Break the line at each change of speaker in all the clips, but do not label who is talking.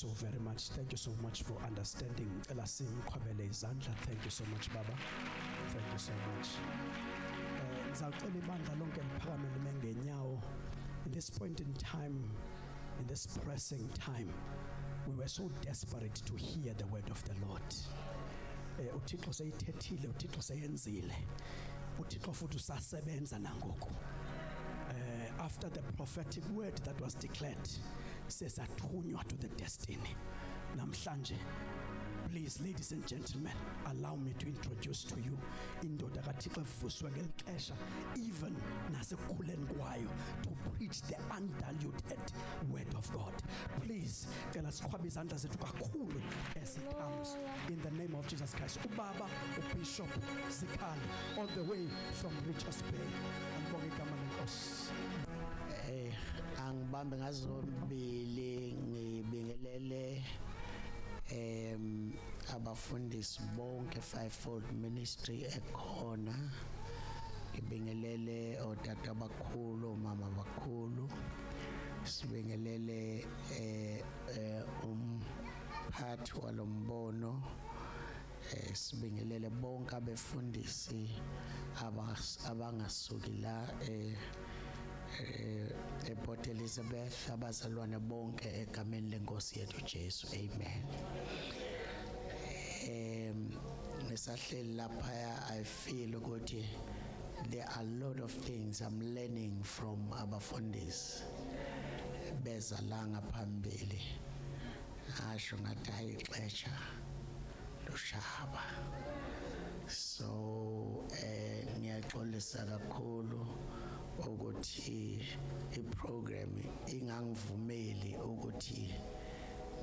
so very much. Thank you so much for understanding. Ngicela simqhwabele izandla. Thank you so much, baba. Thank you so much. Ngizawucela ibandla lonke liphakame lime ngenyawo. In this point in time, in this pressing time, we were so desperate to hear the word of the Lord. UThixo seyithethile, uThixo seyenzile. UThixo futhi usasebenza nangoku. After the prophetic word that was declared, sesathunywa to the destiny. Namhlanje, please, ladies and gentlemen, allow me to introduce to you indoda kaThixo evuswe ngelixesha, even nasekukhuleni kwayo, to preach the undiluted word of God. Please, cela siqhwabe izandla zethu kakhulu as he comes, in the name of Jesus Christ, ubaba uBishop Zikhali, all the way from Richards Bay. Angibonge igama lenkosi.
Angibambe ngazombili, ngibingelele abafundisi bonke, fivefold ministry ekhona, ngibingelele otata abakhulu, omama abakhulu, sibingelele umphathi walombono, sibingelele bonke abefundisi abangasuki la ePort Elizabeth, abazalwane bonke egameni lenkosi yethu Jesu, amen. Ngisahleli lapha, I feel ukuthi there are a lot of things I'm learning from abafundisi beza la ngaphambili. Asho ngathi hayi, ixesha lushaba, so ngiyaxolisa kakhulu ukuthi iprogram ingangivumeli ukuthi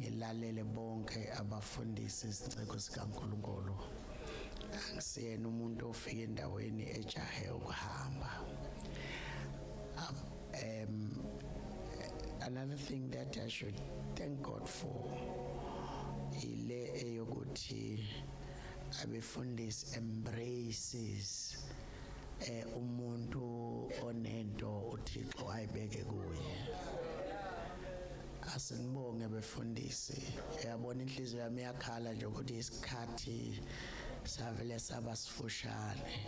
ngilalele bonke abafundisi, izinceko sikaNkuluNkulu. Angisiyena umuntu ofika endaweni ejahe ukuhamba. Another thing that I should thank God for ile eyokuthi abefundisi embraces umuntu onento uThixo ayibeke kuye. Asinibonge befundisi. Uyabona, inhliziyo yami iyakhala nje ukuthi isikhathi savele saba sifushane,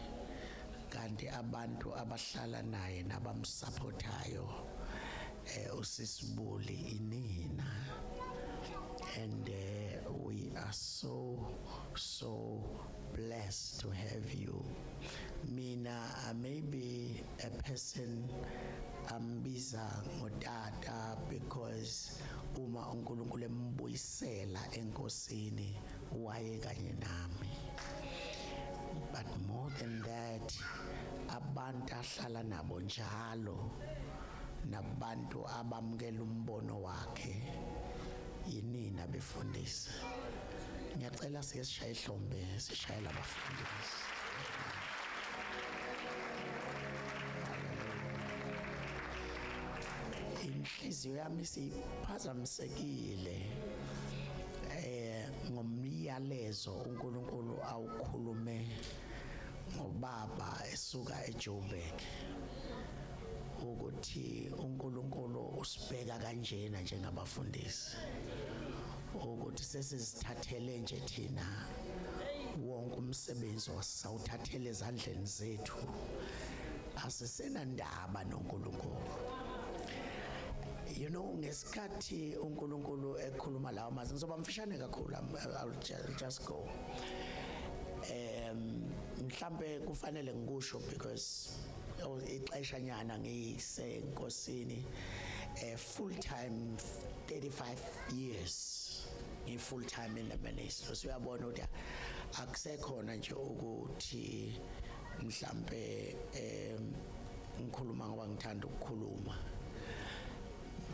kanti abantu abahlala naye nabamsupportayo usisibuli inina, and we are so so blessed to have you. Mina, I may be a person ambiza ngotata because uma uNkulunkulu embuyisela enkosini waye kanye nami, but more than that, abantu ahlala nabo njalo nabantu abamukela umbono wakhe yinina befundisi. Ngiyacela sike sishaye ihlombe, sishayela abafundisi. Inhliziyo yami siphazamisekile ngomyalezo uNkulunkulu awukhulume ngobaba esuka eJoburg, ukuthi uNkulunkulu usibheka kanjena njengabafundisi, ukuthi sesizithathele nje thina wonke umsebenzi, wasawuthathele ezandleni zethu, asisenandaba noNkulunkulu. Ngesikhathi uNkulunkulu ekhuluma lawo mazwi, ngizoba mfishane kakhulu, I'll just go. Mhlambe kufanele ngikusho because ixesha nyana ngisenkosini, full time 35 years, ngi full time in the ministry, so uyabona ukuthi akusekhona nje ukuthi mhlambe ngikhuluma ngoba ngithanda ukukhuluma,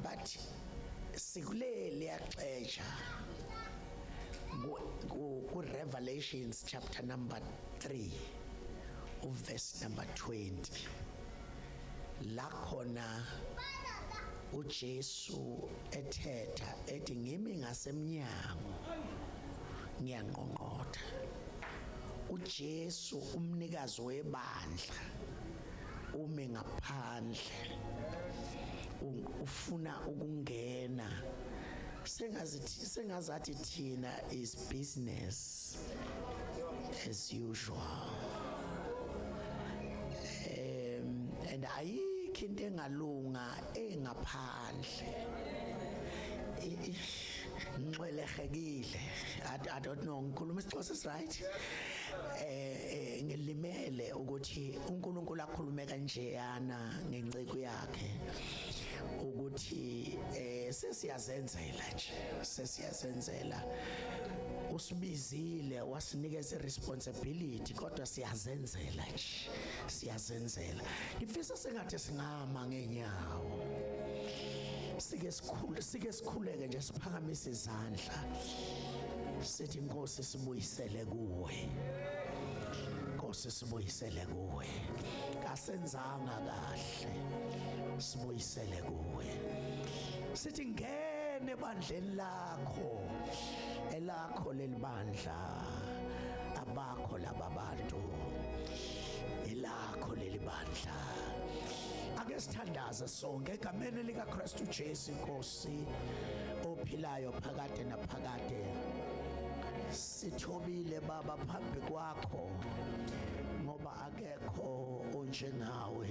but sikuleli yaxesha ku Revelations chapter number 3, uverse number 20, la khona uJesu ethetha ethi, "Ngimi ngasemnyango, ngiyangqongqotha." uJesu, umnikazi webandla, ume ngaphandle, ufuna ukungena. Sengazithi sengazathi thina is business as usual. And ayikho into engalunga engaphandle. Ngixwelehekile. I don't know, ngikhuluma isiXhosa is right? Ngilimele ukuthi uNkulunkulu akhulume kanjeyana ngenceke yakhe ukuthi sesiyazenzela nje, sesiyazenzela. Usibizile, wasinikeza responsibility, kodwa siyazenzela nje, siyazenzela. Ngifisa sengathi singama ngenyawo, sike sikhule, sike sikhuleke nje, siphakamise izandla, sithi, "Inkosi, sibuyisele kuwe. Nkosi, sibuyisele kuwe. Asenzanga kahle, sibuyisele kuwe." Sithi ngene ebandleni lakho, elakho lelibandla, abakho laba bantu, elakho leli bandla. Ake sithandaze sonke egameni lika Kristu Jesu. Inkosi ophilayo phakade naphakade, sithobile Baba phambi kwakho, ngoba akekho onjengawe.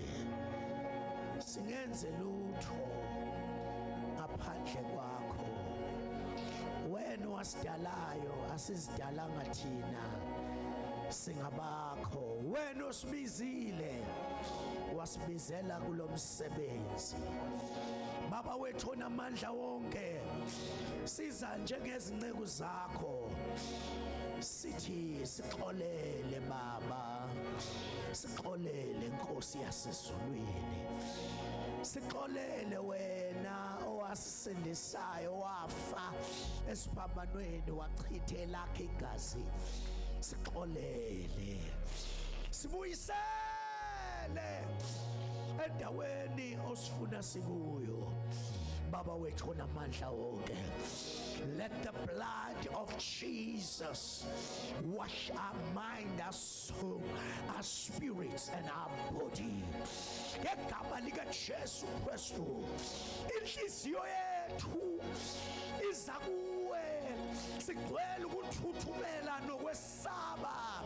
Singenze lutho ngaphandle kwakho. Wena wasidalayo, asizidalanga thina, singabakho. Wena osibizile, wasibizela kulomsebenzi. Baba wethu onamandla wonke, siza njengezinceku zakho, sithi sixolele Baba, sixolele Nkosi yasezulwini, sixolele wena owasisindisayo, wafa esiphambanweni, wachitha lakhe igazi. Sixolele, sibuyisele endaweni osifuna sikuyo, Baba wethu onamandla wonke. Let the blood of Jesus wash our mind, our soul, our spirits and our body. Ngegama lika Jesu Kristu, inhliziyo yethu iza kuwe sigcwele ukuthuthumela nokwesaba.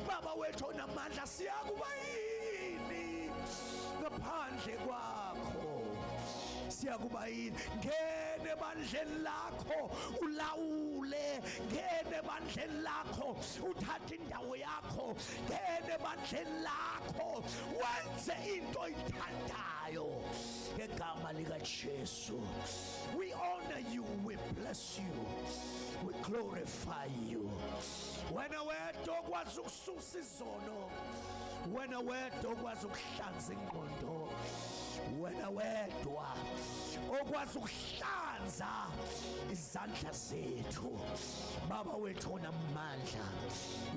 Baba wethu onamandla, siyakuba yini ngaphandle kwakho? Siyakuba yini? Ngene ebandleni lakho ulawule, ngene ebandleni lakho uthathe indawo yakho, ngene ebandleni lakho wenze into oyithandayo ngegama lika Jesu. We honor you, we bless you, we glorify you. Wena wedwa okwazi ukususa izono, wena wedwa okwazi ukuhlanza ingqondo, wena wedwa okwazi ukuhlanza izandla zethu. Baba wethu onamandla,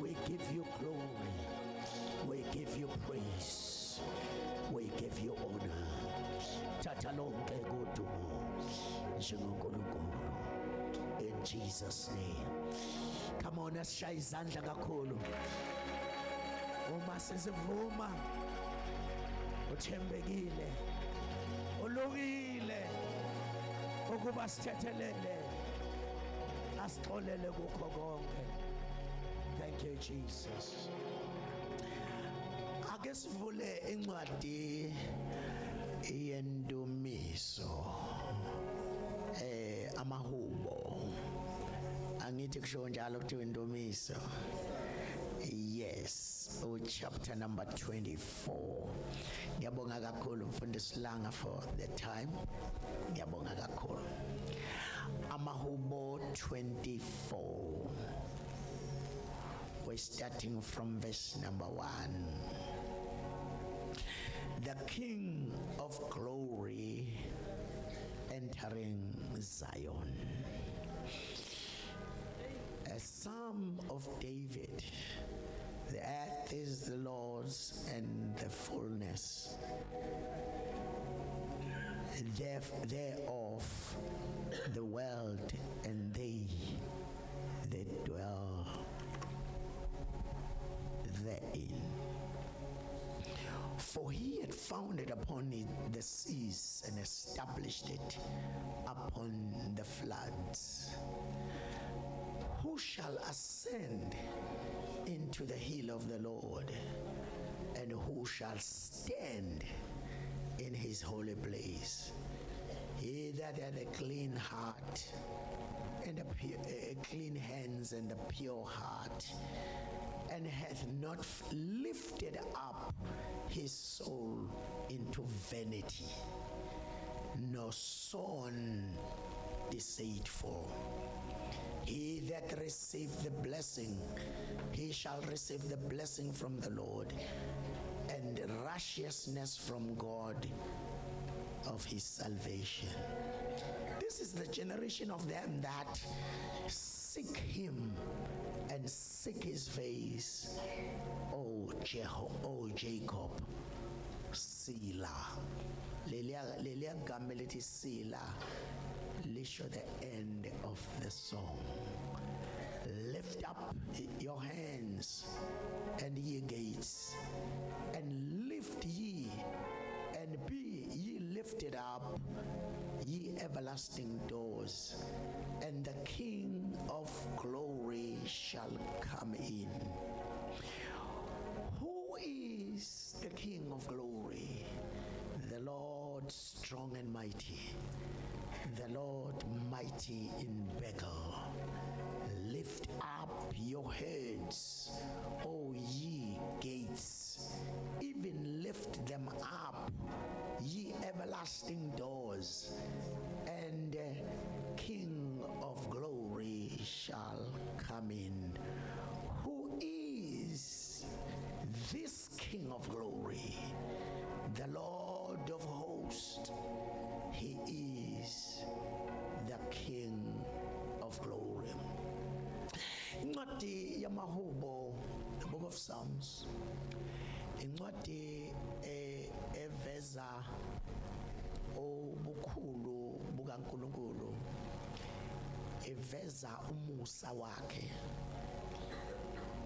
we give you glory, we give you praise, we give you honor. Thatha lonke kudumo njengoNkulunkulu, in Jesus' name. Come on, asishaya izandla kakhulu uma sizivuma. Uthembekile, ulungile ukuba sithethelele, asixolele kukho konke. Thank you, Jesus. Ake sivule incwadi yendumiso, amahubo, angithi kusho njalo kuthiwa indumiso? Yes, u chapter number 24. Ngiyabonga kakhulu, mfundisi Langa, for the time. Ngiyabonga kakhulu. Amahubo 24, we're starting from verse number 1. The King of Glory entering Zion. A psalm of David. The earth is the Lord's and the fullness thereof, the world and they that dwell therein. For he had founded upon it the seas and established it upon the floods. Who shall ascend into the hill of the Lord, and who shall stand in his holy place? He that hath a clean heart and a pure, clean hands and a pure heart, and hath not lifted up his soul into vanity, nor sworn deceitful. He that received the blessing, he shall receive the blessing from the Lord, and righteousness from God of his salvation. This is the generation of them that seek him and seek his face, O Jeho, O Jacob, Selah. Leliya leliya gama elithi Selah lisho the end of the song. Lift up your hands and ye gates, and lift ye and be ye lifted up, ye everlasting doors, and the King of glory shall come in. Who is the King of glory? The Lord strong and mighty, the Lord mighty in battle. Lift up your heads, O ye gates, even lift them up, ye everlasting doors, and King of glory shall come in. Who is this King of glory? The Lord of hosts. He is the King of glory. Incwadi yamahubo, the book of Psalms, incwadi eveza obukhulu bukaNkulunkulu, eveza umusa wakhe,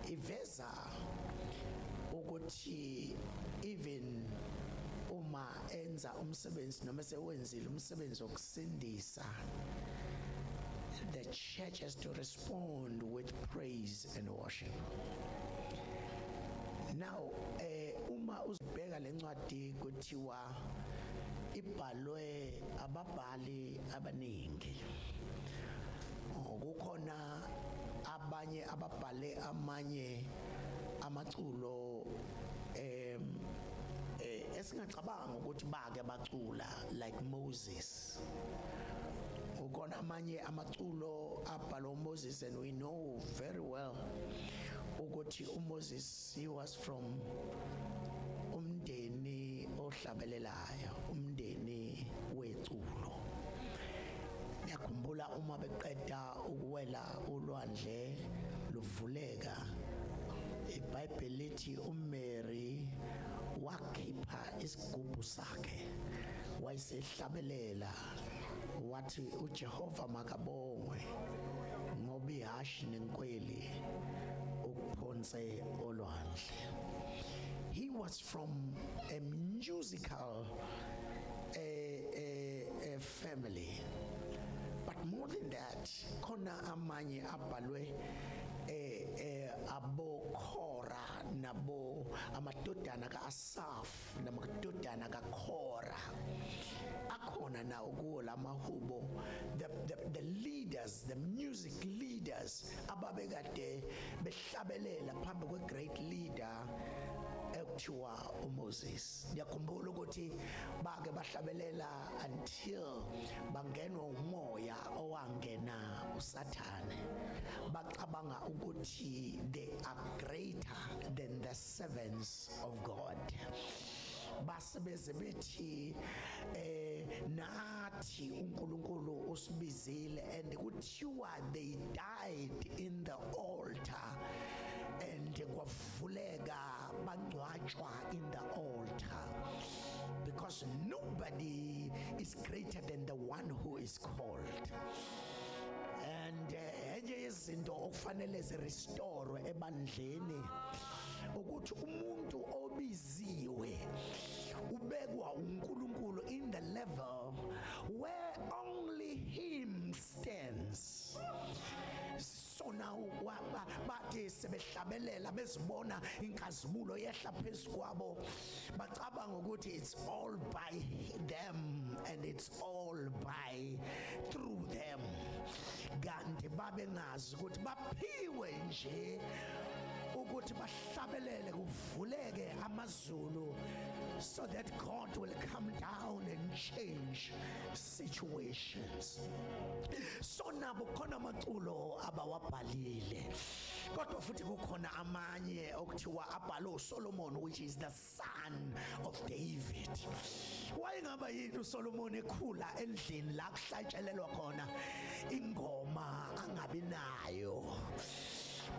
iveza ukuthi even uma enza umsebenzi noma sewenzile umsebenzi wokusindisa, the church has to respond with praise and worship. Now uma uzibheka lencwadi, kuthiwa ibhalwe ababhali abaningi. Kukhona abanye ababhale amanye amaculo esingacabanga ukuthi bake bacula, like Moses. Ukhona amanye amaculo abhalwa uMoses, and we know very well ukuthi uMoses, he was from umndeni ohlabelelayo, umndeni weculo. Ngiyakhumbula uma beqeda ukuwela ulwandle luvuleka, iBhayibheli lithi uMary wakhipha isigubhu sakhe wayesehlabelela, wathi, "UJehova makabongwe, ngoba ihashi nenkweli ukuphonse olwandle." He was from a musical a family, but more than that, khona amanye abhalwe abo Khora nabo amadodana kaAsaf namadodana kaKhora, akhona nawo kuwo lamahubo, the leaders, the music leaders ababekade behlabelela phambi kwe great leader ekuthiwa uMoses. Ngiyakhumbula ukuthi bake bahlabelela until bangenwa umoya owangena uSathane, bacabanga ukuthi they are greater than the servants of God. Basebeze bethi nathi uNkulunkulu usibizile, and kuthiwa they died in the altar and kwavuleka, bangcwatshwa in the altar, because nobody is greater than the one who is called. And enye yezinto okufanele zirestore ebandleni ukuthi umuntu obiziwe Ubekwa uNkulunkulu in the level where only him stands. So now bathi sebehlabelela, bezibona inkazimulo yehla phezukwabo, bacabanga ukuthi it's all by them and it's all by through them, kanti babengazi ukuthi baphiwe nje ukuthi bahlabelele kuvuleke amazulu so that God will come down and change situations. So nabo khona amaculo abawabhalile, kodwa futhi kukhona amanye okuthiwa abhalwe uSolomon, which is the son of David. Wayengaba yini uSolomon ekhula endlini la kuhlatshelelwa khona ingoma angabi nayo?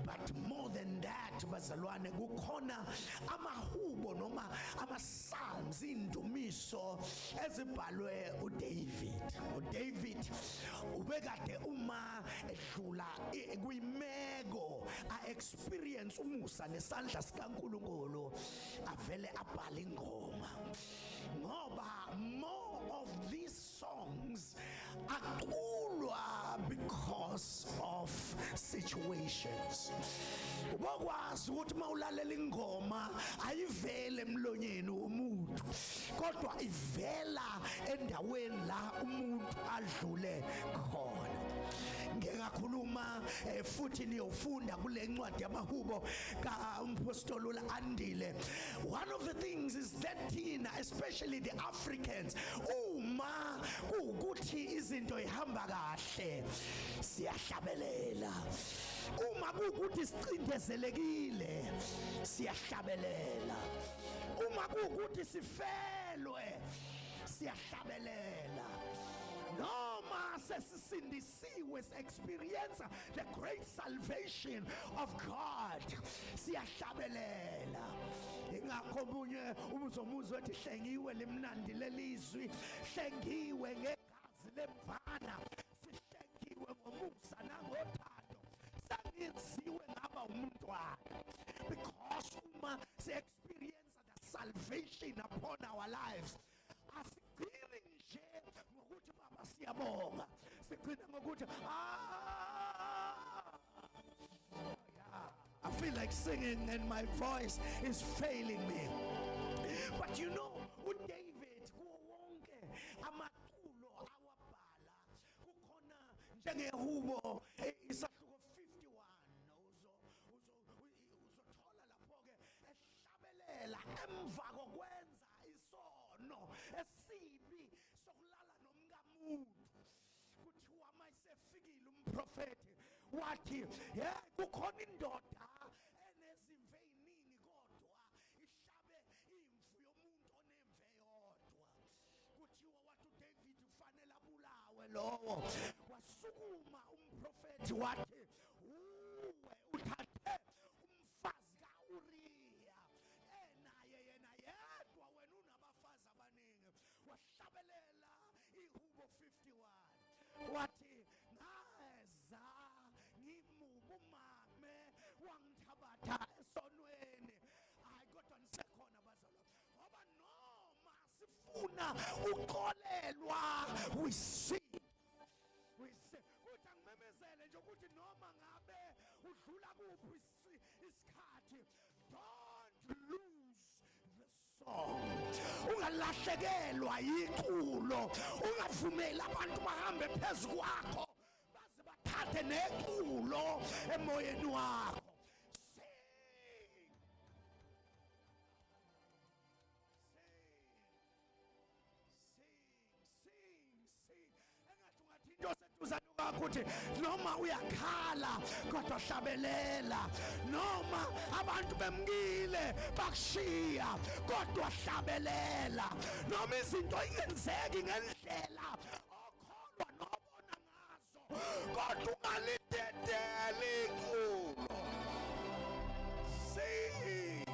But more than that, bazalwane, kukhona amahubo noma ama psalms, indumiso ezibhalwe uDavid. uDavid ubekade uma edlula kwimeko a experience umusa nesandla sikaNkuluNkulu, avele abhala ingoma, ngoba more of these songs aculwa because of situations. Ubokwazi ukuthi mawulalela ingoma, ayivele emlonyeni womuntu, kodwa ivela endaweni la umuntu adlule khona. Ngeke ngakhuluma futhi niyofunda kule ncwadi yamahubo ka umpostoli Andile. One of the things is that thina, especially the Africans, uma kuwukuthi izinto ihamba kahle, siyahlabelela. Uma kuwukuthi sicindezelekile, siyahlabelela. Uma kuwukuthi sifelwe, siyahlabelela. Noma sesisindisiwe, experience the great salvation of God, siyahlabelela. Ingakho omunye umuzomuzwe ethi, "Hlengiwe, limnandi lelizwi, hlengiwe ngegazi lemvana, sihlengiwe ngomusa nangothando, sengiziwe ngaba umntwana." Because uma si experience the salvation upon our lives, asigcini nje ngokuthi, "Baba, siyabonga." Sigcina ngokuthi, "Ah, yeah." I feel like singing and my voice is failing me. But you know, uDavid kuwo wonke amaculo awabhala, kukhona njengehubo isahluko 51, uzothola lapho ke ehlabelela emva kokwenza isono esibi sokulala nomkamuntu. Kuthiwa mayisefikile umprofeti wathi, "Hey, kukhona indoda enezimvu eziningi, kodwa ihlabe imvu yomuntu onemvu eyodwa." Kuthiwa wathi uDavid ufanele abulawe lowo. Wasukuma umprofeti wathi, "Uwe uthathe umfazi kaUriya enaye yena yedwa, wena unabafazi abaningi." Wahlabelela ihubo 51, wathi, "Ngaza ngimubi, umame wangithabatha esonweni." Hayi, kodwa nisekhona bazalwane? Ngoba noma sifuna uxolelwa, we see, we see. Kuthi angimemezele nje ukuthi noma ngabe udlula kuphi isikhathi, don't lose the song. Ungalahlekelwa iculo. Ungavumeli abantu bahambe phezu kwakho baze bathathe neculo emoyeni wakho. Sing, sing, sing, sing, sing. Engathi ungathi into oseduzane kwakho ukuthi noma uyakhala, kodwa hlabelela. Noma abantu bemkile bakushiya, kodwa hlabelela. Noma izinto ingenzeki ngendlela okholwa nobona ngazo, kodwa ungalidedeli iculo. Sing.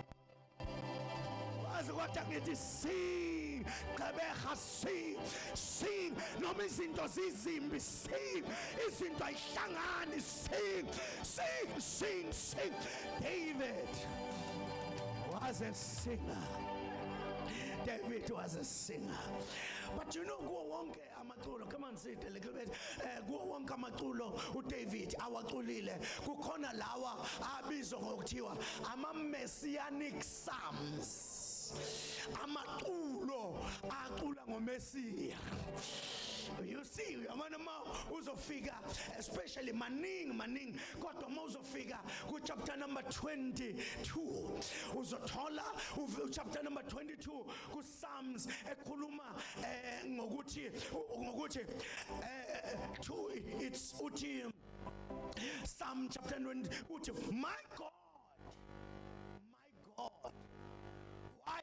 Wazi, kodwa ngithi sing, Gqeberha, sing, sing. Noma izinto zizimbi, sing. Izinto ayihlangani, sing, sing, sing, sing. David was a singer. David was a singer. But you know, kuwo wonke amaculo, come on, sit a little bit. Kuwo wonke amaculo uDavid awaculile, kukhona lawa abizwa ngokuthiwa ama messianic psalms. Amaculo acula ngoMesiya. You see, uyabona ma uzofika, especially maningi maningi, kodwa ma uzofika ku chapter number 22, uzothola chapter number 22 ku Psalms ekhuluma ngokuthi to it's uthi Psalm chapter 20 uthi, "My God, my God,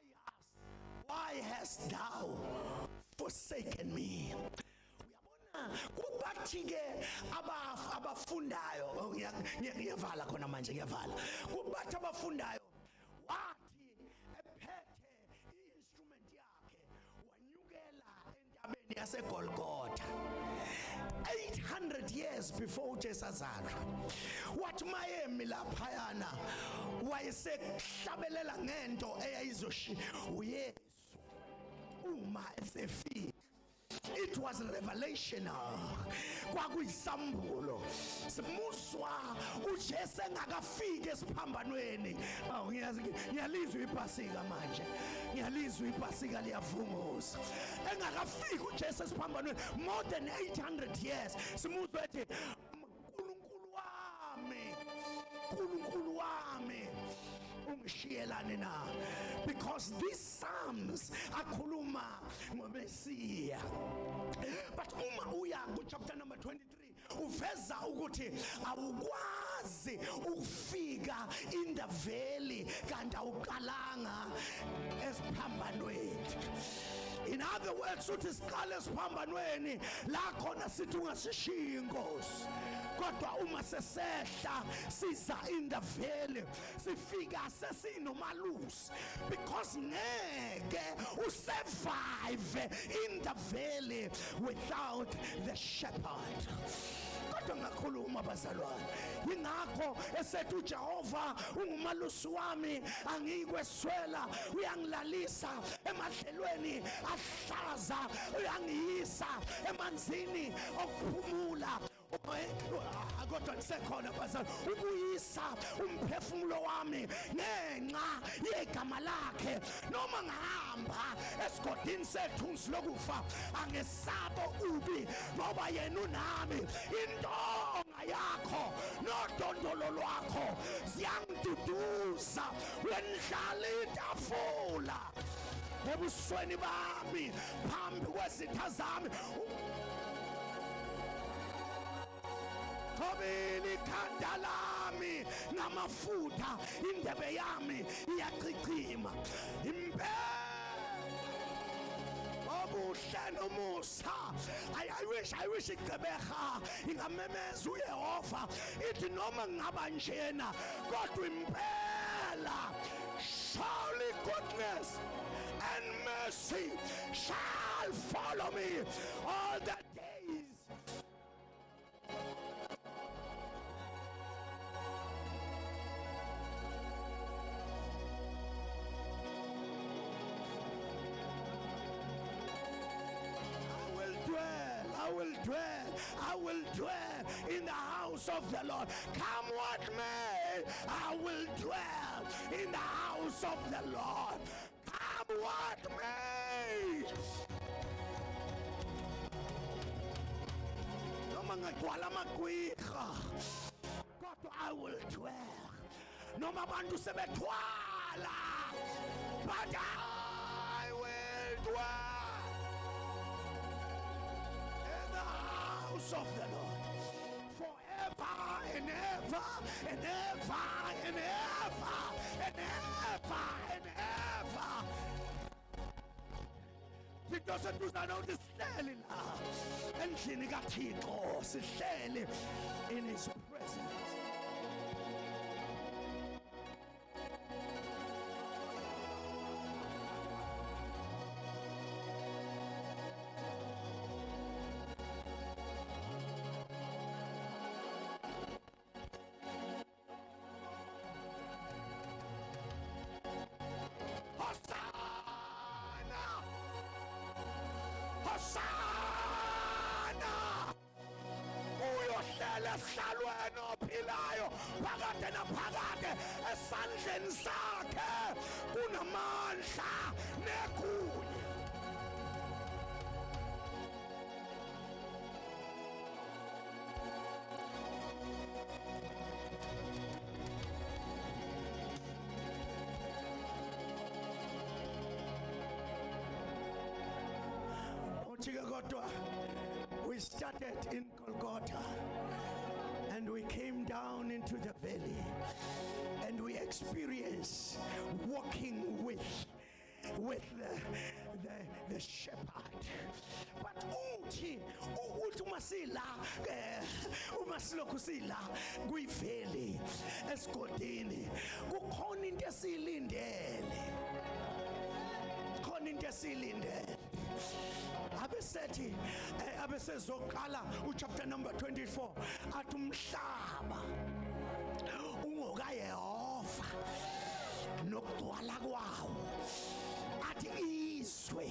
why hast thou forsaken me?" Uyabona, kubathi ke abafundayo, oh, ngiyavala khona manje, ngiyavala. Kubathi abafundayo, wathi ephethe i-instrument yakhe wanyukela entabeni yaseGolgotha 800 years before uJesu azalwa. Wathi mayemi laphayana, wayesekuhlabelela ngento eyayizoshi uYesu uma esefika. It was revelational, kwakuyisambulo. Simuzwa uJesu engakafiki esiphambanweni. Awu, ngiyazi, ngiyalizwa iPasika manje, ngiyalizwa iPasika liyavunguza. Engakafiki uJesu esiphambanweni, more than 800 years, simuzwa ethi, "Nkulunkulu wami, Nkulunkulu wami, ungishiyelani na?" Because these psalms akhuluma ngoMesiya. But uma uya ku chapter number 23, uveza ukuthi awukwazi ukufika in the valley kanti awuqalanga esiphambanweni. In other words, uthi siqale esiphambanweni la khona sithi, "Ungasishiyi inkosi," kodwa uma sesehla siza in the valley, sifika sesinomalusi, because ngeke usurvive in the valley without the shepherd. Kodwa ngakhuluma, bazalwane, ingakho esethi, "UJehova ungumalusi wami, angiyikweswela. Uyangilalisa emadlelweni ahlaza, uyangiyisa emanzini okuphumula." Kodwa nisekhona, bazalwane? Ubuyisa umphefumulo wami ngenxa yegama lakhe. Noma ngihamba esigodini sethunzi lokufa, angesabo ubi, ngoba yena unami. Intonga yakho nodondolo lwakho ziyangiduduza. Wendlala itafula ebusweni bami phambi kwezitha zami. Thobile ikhanda lami ngamafutha, indebe yami iyachichima. Impela obuhle nomusa. I wish iGqeberha ingamemeza uYehova ithi, noma ngingaba njena, kodwa impela surely goodness and mercy shall follow me all the days. I will dwell, I will dwell, I will dwell in the house of the Lord. Come what may, I will dwell in the house of the Lord. Come what may. Noma ngagcwala amagqwirha, kodwa I will dwell. Noma abantu sebethwala, but I will dwell in the house of the Lord forever and ever and ever and ever and ever and ever. Thixo seduzane uthi sihleli la endlini kaThixo, sihleli in his presence. Hosanna! Hosana! Uyohlela esihlalweni ophilayo phakade naphakade, esandleni sakhe kunamandla negunya. Uthi-ke kodwa we started in Golgotha and we came down into the valley and we experienced walking with the shepherd. But uthi ukuthi uma sila uma silokhu sila kuyivalley, esigodini, kukhona into esiyilindele, khona into esiyilindele. Abesethi abesezoqala uchapter number 24, athi umhlaba ungokaYehova nokugcwala kwawo, athi izwe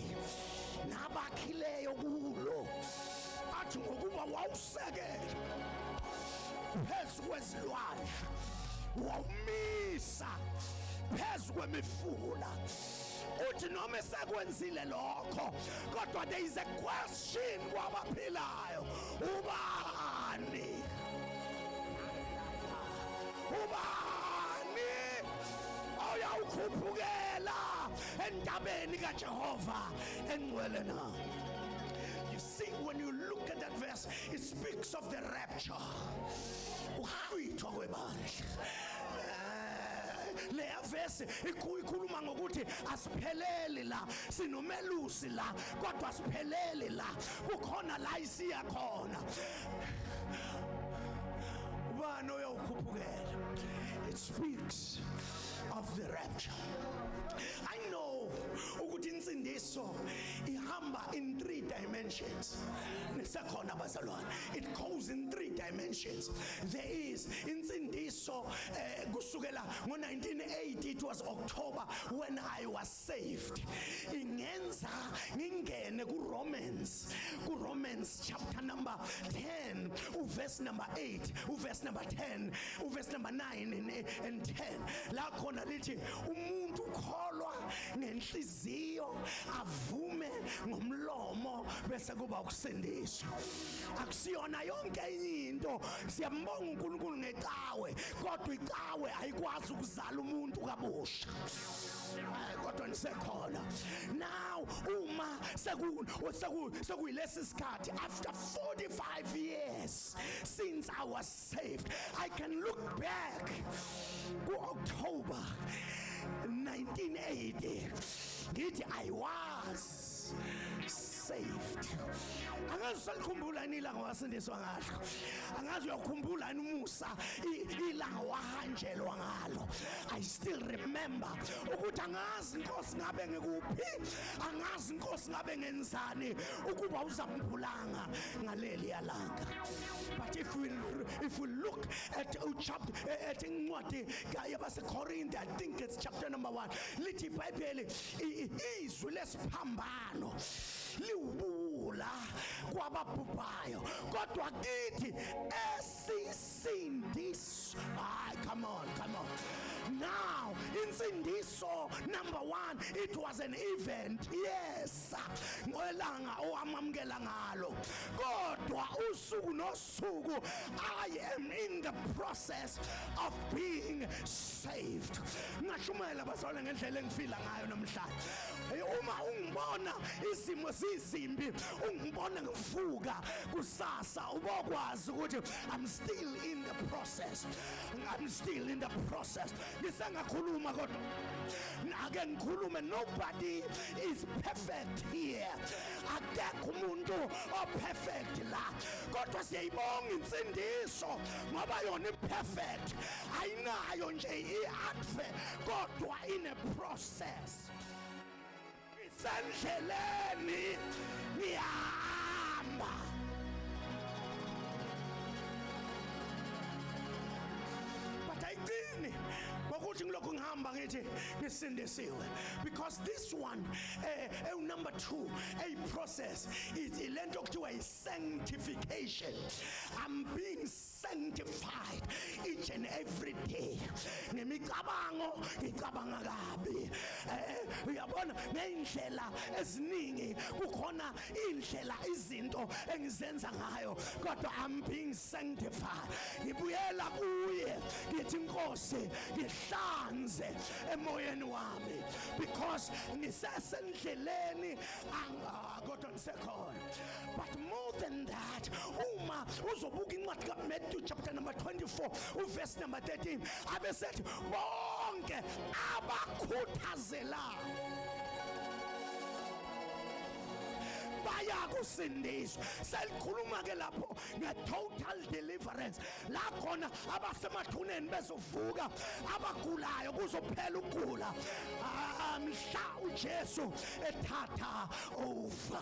nabakhileyo kulo, athi ngokuba wawusekela phezu kwezilwandle, wawumisa phezu kwemifula. Uthi noma esekwenzile lokho, kodwa there is a question kwabaphilayo: ubani, ubani oyawukhuphukela entabeni kaJehova engcwele na? You see, when you look at that verse, it speaks of the rapture, ukuhlwithwa kwebandla. Leya verse ikhuluma ngokuthi asipheleli la, sinomelusi la, kodwa asipheleli la, kukhona la isiya khona. Ubani oyawukhuphukela? It speaks of the rapture. I know ukuthi insindiso ihamba in three dimensions. Nisekhona, bazalwane? It goes in three dimensions. There is insindiso kusukela ngo-1980. It was October when I was saved. Ingenza ngingene ku Romans chapter number 10, uverse number 8, uverse number 10, uverse number 9 and 10, la khona lithi umuntu ukholwa ngenhliziyo, avume ngomlomo, bese kuba ukusindiswa. Akusiyona yonke enye into. Siyambonga uNkulunkulu ngecawe, kodwa icawe ayikwazi ukuzala umuntu kabusha. Hayi, kodwa nisekhona? Now uma sekuyilesi sikhathi, after 45 years since I was saved, I can look back ku October 1980, ngithi I was saved. Angazi usalikhumbula yini ilanga wasindiswa ngalo. Angazi uyakhumbula yini umusa, ilanga wahanjelwa ngalo. I still remember ukuthi angazi, Inkosi, ngabe ngikuphi, angazi, Inkosi, ngabe ngenzani ukuba uzambulanga ngaleli yalanga. But if we look at chapter, at incwadi yabaseKorinte, I think it's chapter number 1, lithi iBhayibheli izwi lesiphambano liwubuwula kwababhubhayo, kodwa kithi esisindiswa. Hayi, come on, come on now. Insindiso, number 1, it was an event, yes, ngelanga owamamukela ngalo, kodwa usuku nosuku I am in the process of being saved. Ngashumayela, bazalwane, ngendlela engifila ngayo namhlanje. Uma ungibona izimo zizimbi, ungibona ngivuka kusasa, ubokwazi ukuthi I'm still in the process, I'm still in the process. Ngisengakhuluma, kodwa ake ngikhulume. Nobody is perfect here, akekho umuntu operfect la, kodwa siyayibonga insindiso ngoba yona iperfect, ayinayo nje i-advert, kodwa ine process. Isendleleni, ngiyahamba. But ayigcini ngokuthi ngilokhu.
Ngilokhu ngihamba ngithi ngisindisiwe, because this one, number 2, a process is ilento kuthiwa i sanctification. I'm being sanctified each and every day. Ngemicabango ngicabanga kabi, uyabona, ngeindlela eziningi kukhona indlela izinto engizenza ngayo, kodwa I'm being sanctified. Ngibuyela kuye, ngithi, "Inkosi, ngihlanze emoyeni wami," because ngisesendleleni, kodwa ngisekhona. But more than that, uma uzobuka incwadi kaMatthew chapter number 24, uverse number 13, abesethi bonke abakhuthazelayo bayakusindiswa. Selikhuluma ke lapho nge-total deliverance, la khona abasemathuneni bezovuka, abagulayo kuzophela ukugula, mhla uJesu ethatha over.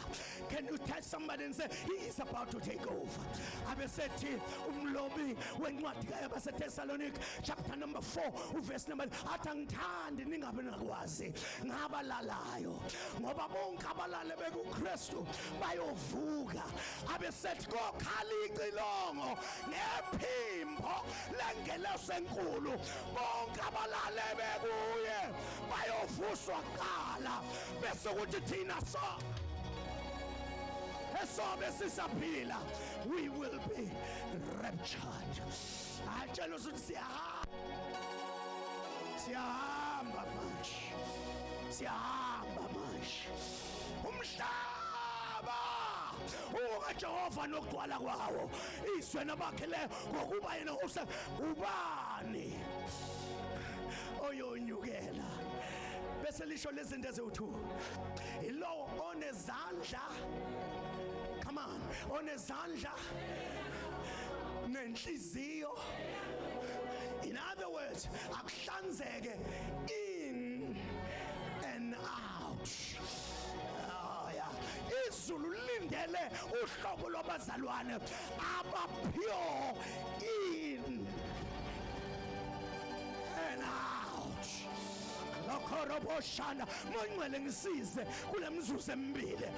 Can you tell somebody and say, "He is about to take over"? Abesethi umlobi wencwadi kayabaseThessalonica chapter number 4, uverse number, athi, "Angithandi ningabe nakwazi ngabalalayo, ngoba bonke abalale bekuKristu bayovuka." Abesethi kokhala icilongo ngephimbo lengelosi enkulu, bonke abalale bekuye bayovuswa kuqala, bese kuthi thina so esobe sisaphila, we will be raptured. Atshela ukuthi siyahamba, siyahamba manje, siyahamba manje. Umhlaba ungokaJehova nokugcwala kwawo, izwe nabakhele, ngokuba yena use. Ubani oyonyukela? Bese lisho lezinto eziwu2: yilowo onezandla, come on, onezandla nenhliziyo. In other words, akuhlanzeke in and out. Oh yeah, izulu lilindele uhlobo lwabazalwane aba pure in and out. Lokhoroboshana mongcwele, ngisize kule mzuzu emibili.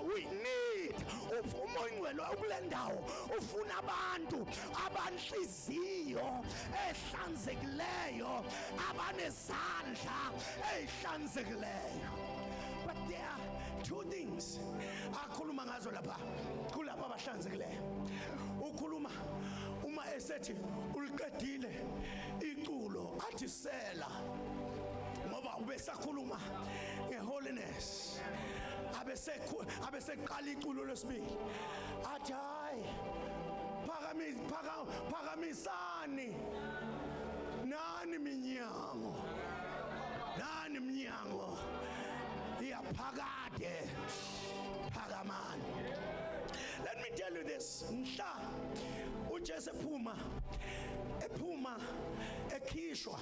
We need uMongcwele kule ndawo. Ufuna abantu abanhliziyo ehlanzekileyo, abanezandla ehlanzekileyo. But there are two things akhuluma ngazo lapha kulapha abahlanzekileyo. Ukhuluma uma esethi uliqedile iculo, athi sela, ngoba ubesakhuluma ngeholiness, abeseqala iculo lesibili, athi, "Hayi, phakamisani nani minyango, nani minyango iyaphakade, phakamani." Let me tell you this: mhla uJesu ephuma ekhishwa,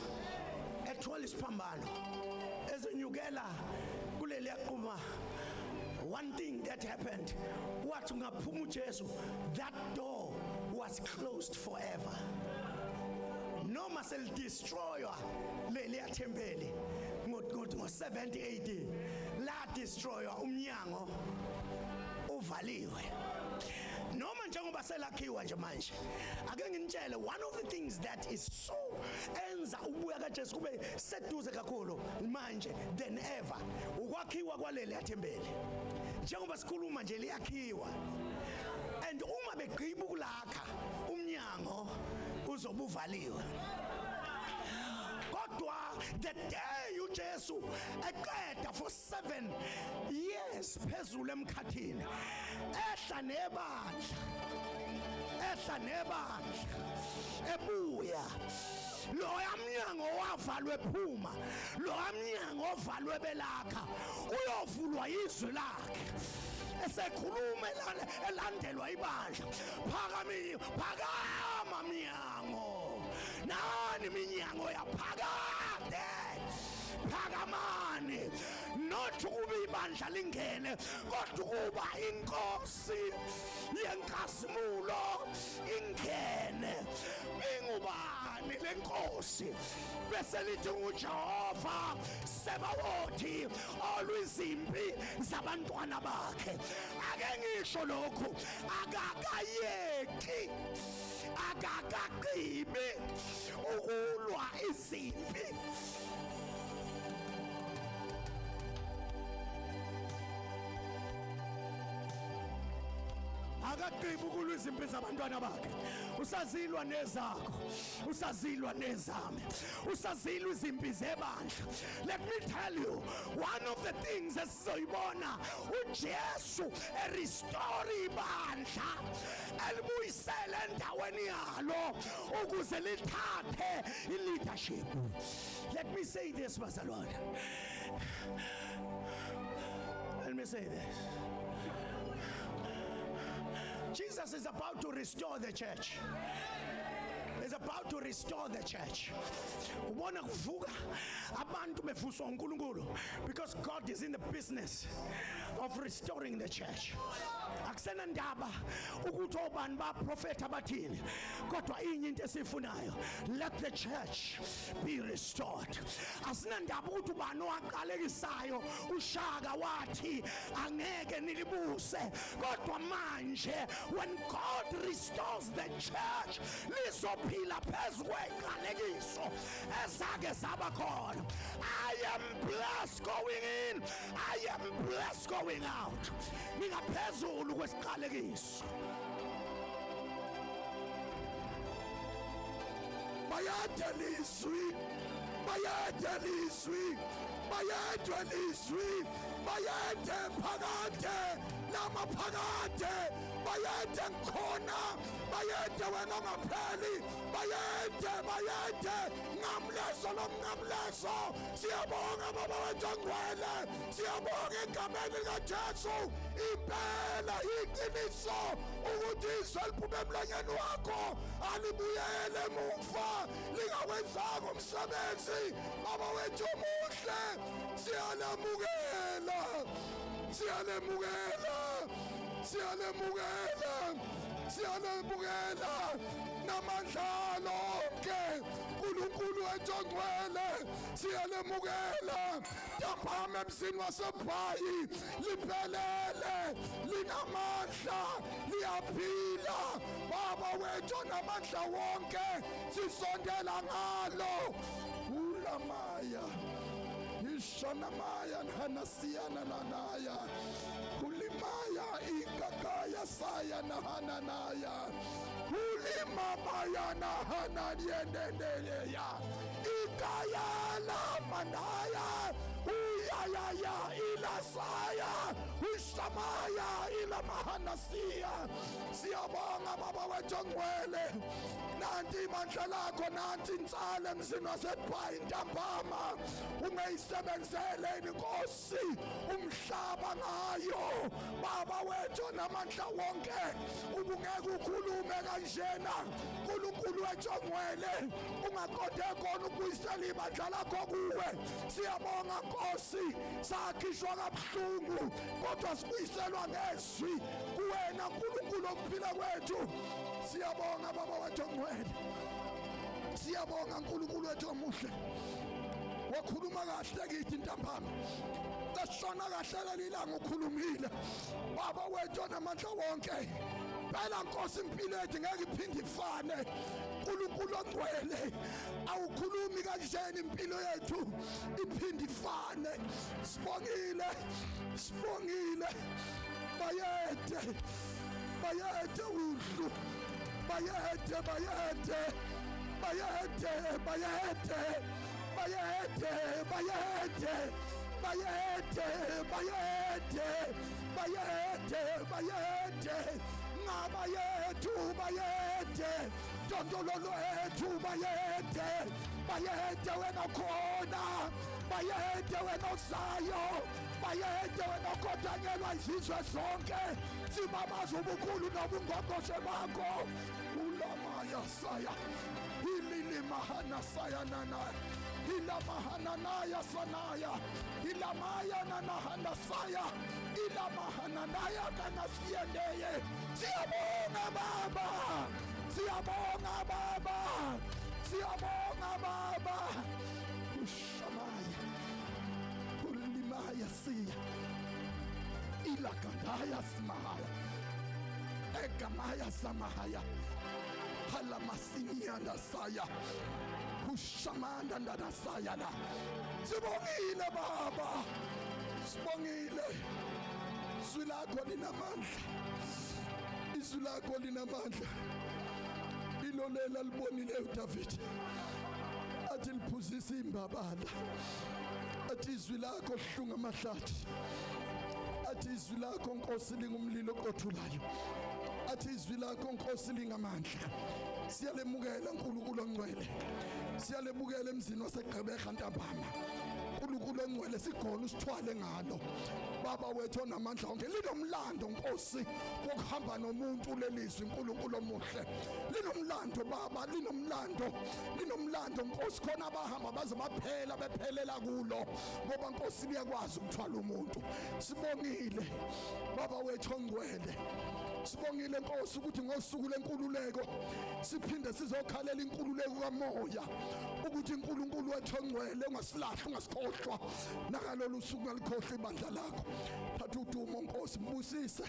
ethwala isiphambano, ezenyukela kuleli yaquma, one thing that happened, wathi ungaphuma uJesu, that door was closed forever. Noma selidestroywa leli thempeli ngo 70 AD, la destroywa, umnyango uvaliwe, noma njengoba selakhiwa nje manje. Ake nginitshele, one of the things that is so enza ubuya kaJesu kube seduze kakhulu manje than ever, ukwakhiwa kwaleli thempeli. Njengoba sikhuluma nje, liyakhiwa, and uma begqiba ukulakha, umnyango uzobe uvaliwe. Kodwa the day uJesu eqeda for 7 years phezulu emkhathini, ehla nebandla, ehla nebandla, ebuya, loya mnyango wavalwe phuma, loya mnyango ovalwe belakha, uyovulwa izwi lakhe esekhuluma, elandelwa ibandla. Phakami, phakama mnyango, nani minyango yaphakade, phakamani. Not ukuba ibandla lingene, kodwa ukuba inkosi yenkazimulo ingene. Ingubani le? lenkosi bese lithi nguJehova Sebawoti olwizimpi zabantwana bakhe. Ake ngisho lokhu, akakayeki, akakagqibi ukulwa izimpi. Akagqibi ukulwa izimpi zabantwana bakhe. Usazilwa nezakho, usazilwa nezami, usazilwa izimpi zebandla. Let me tell you one of the things esizoyibona uJesu erestore ibandla, elibuyisele endaweni yalo ukuze lithathe i-leadership. Let me say this, bazalwane, let me say this: Jesus is about to restore the church. Is about to restore the church. Ubona kuvuka abantu bevuswa uNkulunkulu, because God is in the business of restoring the church. Akusena ndaba ukuthi obani baprofeta bathini, kodwa inye into esifunayo: let the church be restored. Asinandaba ukuthi ubani owaqalekisayo uShaka wathi angeke nilibuse, kodwa manje when God restores the church, lizophila phezu kweqalekiso ezake zaba khona. I am blessed going in, I am blessed going out. Ningaphezulu kwesiqalekiso.
Bayade lizwi, bayade lizwi, bayade lizwi, bayade phakade lamaphakade, bayade ngikhona, bayade wena ongapheli, bayade, bayade ngamleso lomngamleso. Siyabonga Baba wethu ongcwele, siyabonga egameni likaJesu. Impela iqiniso ukuthi izwi eliphume emlonyeni wakho alibuyele emuva lingawenzanga umsebenzi. Baba wethu omuhle, siyalemukela, siyalemukela, siyalemukela, siyalemukela namandla lonke. Nkulunkulu wethu ongcwele, siyalemukela ntambama emzini waseBhayi, liphelele, linamandla, liyaphila. Baba wethu onamandla wonke, sisondela ngalo. Ulamaya ishanamaya nhanasiyana nanaya hulimaya ikakaya saya nahananaya hulimamaya nahananieneneleya ikayala manaya uyayaya ilasaya ushamaya ilamahanasiya. Siyabonga Baba wethu ongcwele, nanti ibandla lakho, nanti insala emzini waseBhayi ntambama, ungeyisebenzele inkosi umhlaba ngayo. Baba wethu namandla wonke, ubungeke ukhulume kanjena. Nkulunkulu wethu ongcwele, ungaqonde khona ukubuyisela ibandla lakho kuwe. Siyabonga Nkosi, sakhishwa kabuhlungu kodwa sibuyiselwa ngezwi kuwena Nkulunkulu okuphila kwethu. Siyabonga Baba wethu ongcwele, siyabonga Nkulunkulu wethu omuhle. Wakhuluma kahle kithi ntambama, lashona kahle lelilanga, ukhulumile Baba wethu onamandla wonke. Phela Nkosi, impilo yethu ngeke iphinde ifane. Nkulunkulu ongcwele, awukhulumi kanjeni impilo yethu iphinde ifane? Sibongile, sibongile. Bayede, bayede udlu, bayede, bayede, bayede, bayede, bayede, bayede, bayede, bayede, bayede, bayede, ngaba yethu, bayede, tondololo ethu, bayede, bayede wena khona, bayede wena ozayo, bayede wena okhothanyelwa izizwe zonke. Sibabaza ubukhulu nobungqongqoshe bakho. Ulamaya saya ililimahana saya nana ilamahananaya sanaya ilamaya nanahana saya ilamahananaya kanasiyendeye. Siyabonga Baba, siyabonga Baba, siyabonga. Lamaya siya ilagandaya simahaya egamaya samahaya halamasinianda saya kushamanda ndadasaya la. Sibongile baba, sibongile. Izwi lakho linamandla, izwi lakho linamandla. Ilolela libonile uDavid athi liphuzisa imbabala, athi izwi lakho hlunga amahlathi, athi izwi lakho Nkosi lingumlilo oqothulayo, athi izwi lakho Nkosi lingamandla. Siyalemukela uNkulunkulu ongcwele, siyalemukela emzini waseGqeberha ntambama. uNkulunkulu ongcwele sigona usithwale ngalo baba wethu onamandla onke. Linomlando Nkosi wokuhamba nomuntu lelizwi uNkulunkulu omuhle, linomlando baba, linomlando, linomlando Nkosi. Khona abahamba baze baphela bephelela kulo, ngoba Nkosi liyakwazi ukuthwala umuntu. Sibongile baba wethu ongcwele, sibongile Nkosi ukuthi ngosuku lenkululeko siphinde sizokhalela inkululeko kamoya, ukuthi uNkulunkulu wethu ongcwele ungasilahli, ungasikhohlwa nakalolu suku, ungalikhohlwa ibandla lakho. Thatha udumo Nkosi, mbusise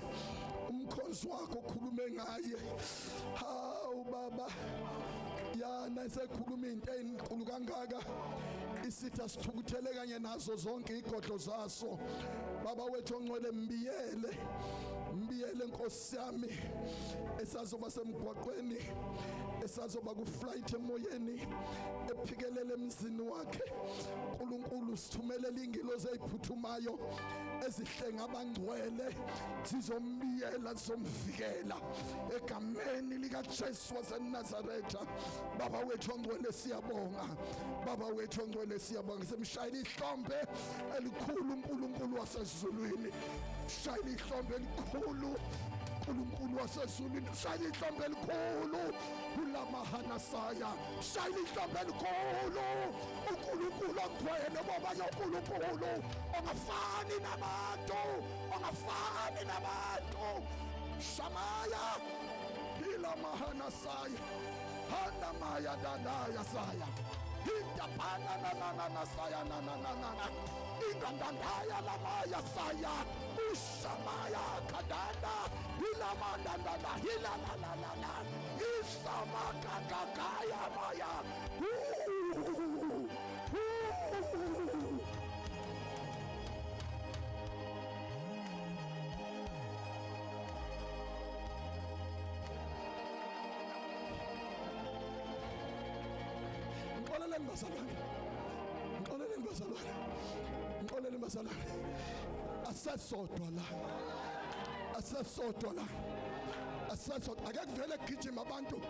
umkhonzi wakho okhulume ngaye. Hawu baba, yana esekhuluma into enkulu kangaka, isitha sithukuthele kanye nazo zonke igodlo zaso. Baba wethu ongcwele, mbiyele, mbiyele Nkosi yami, esazoba semgwaqweni, esazoba ku-flight emoyeni, ephikelele emzini wakhe. uNkulunkulu sithumelele ingilozi eziphuthumayo ezihlenga abangcwele, zizombiyela, zizomvikela egameni likaJesu waseNazaretha. Baba wethu ongcwele siyabonga, baba wethu ongcwele siyabonga. Simshayela ihlombe elikhulu uNkulunkulu wasezulwini, shayela ihlombe elikhulu uNkulunkulu wasezulwini, shayela ihlombe elikhulu kulamahanasaya, shayela ihlombe elikhulu uNkulunkulu ongcwele, ngoba uNkulunkulu ongafani nabantu, ongafani nabantu. Shamaya ilamahanasaya hanamaya dadaya saya indapana na saya na na na na ingandandaya lamaya saya ushamaya kadanda ilamandandanda hilalalala isamakakakaya maya. Ngixoleleni bazalwane, ngixoleleni bazalwane, ngixoleleni bazalwane. Asesodwa la, asesodwa la, asesodwa. Ake kuvele kugijima abantu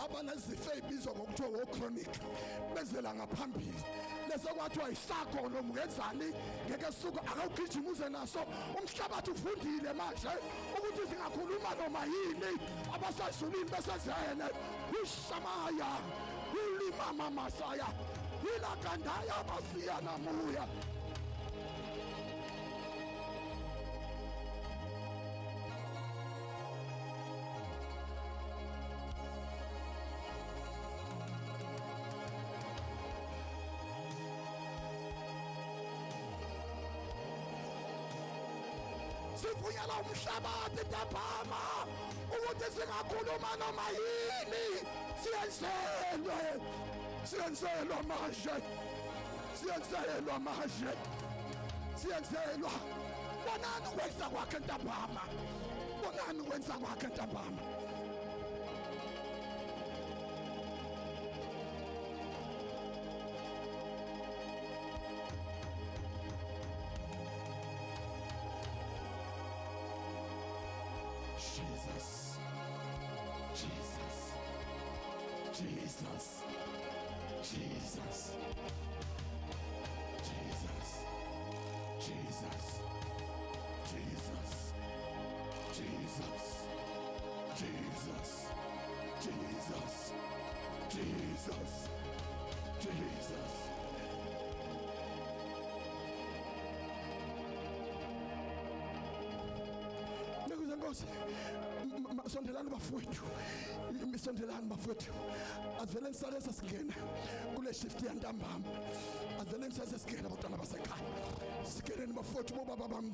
abanezifo ezibizwa ngokuthiwa wo-chronic bezela ngaphambili, bese kwathiwa isakho noma ungenzani ngeke suka. Akawugijima uze naso. Umhlabathi ufundile manje ukuthi singakhuluma noma yini, abasezulwini besezele ushamaya ulimama masaya ilakandaya basiya namuya. Sivunyelwa umhlabathi ntambama ukuthi singakhuluma noma yini, siyenzelwe, siyenzelwa manje, siyenzelwa manje, siyenzelwa. Bonani ukwenza kwakhe ntambama, bonani ukwenza kwakhe ntambama. Jesus, Jesus, Jesus, Jesus, Jesus, Jesus, Jesus, Jesus, Jesus, Jesus, Jesus, Jesus. Nkosi, sondelani bafowethu, sondelani bafowethu. Asivele nisale sesingena kule shift yantambama. Asivele nisale sesingena abantwana basekhaya. Singeneni bafowethu, bobaba bami,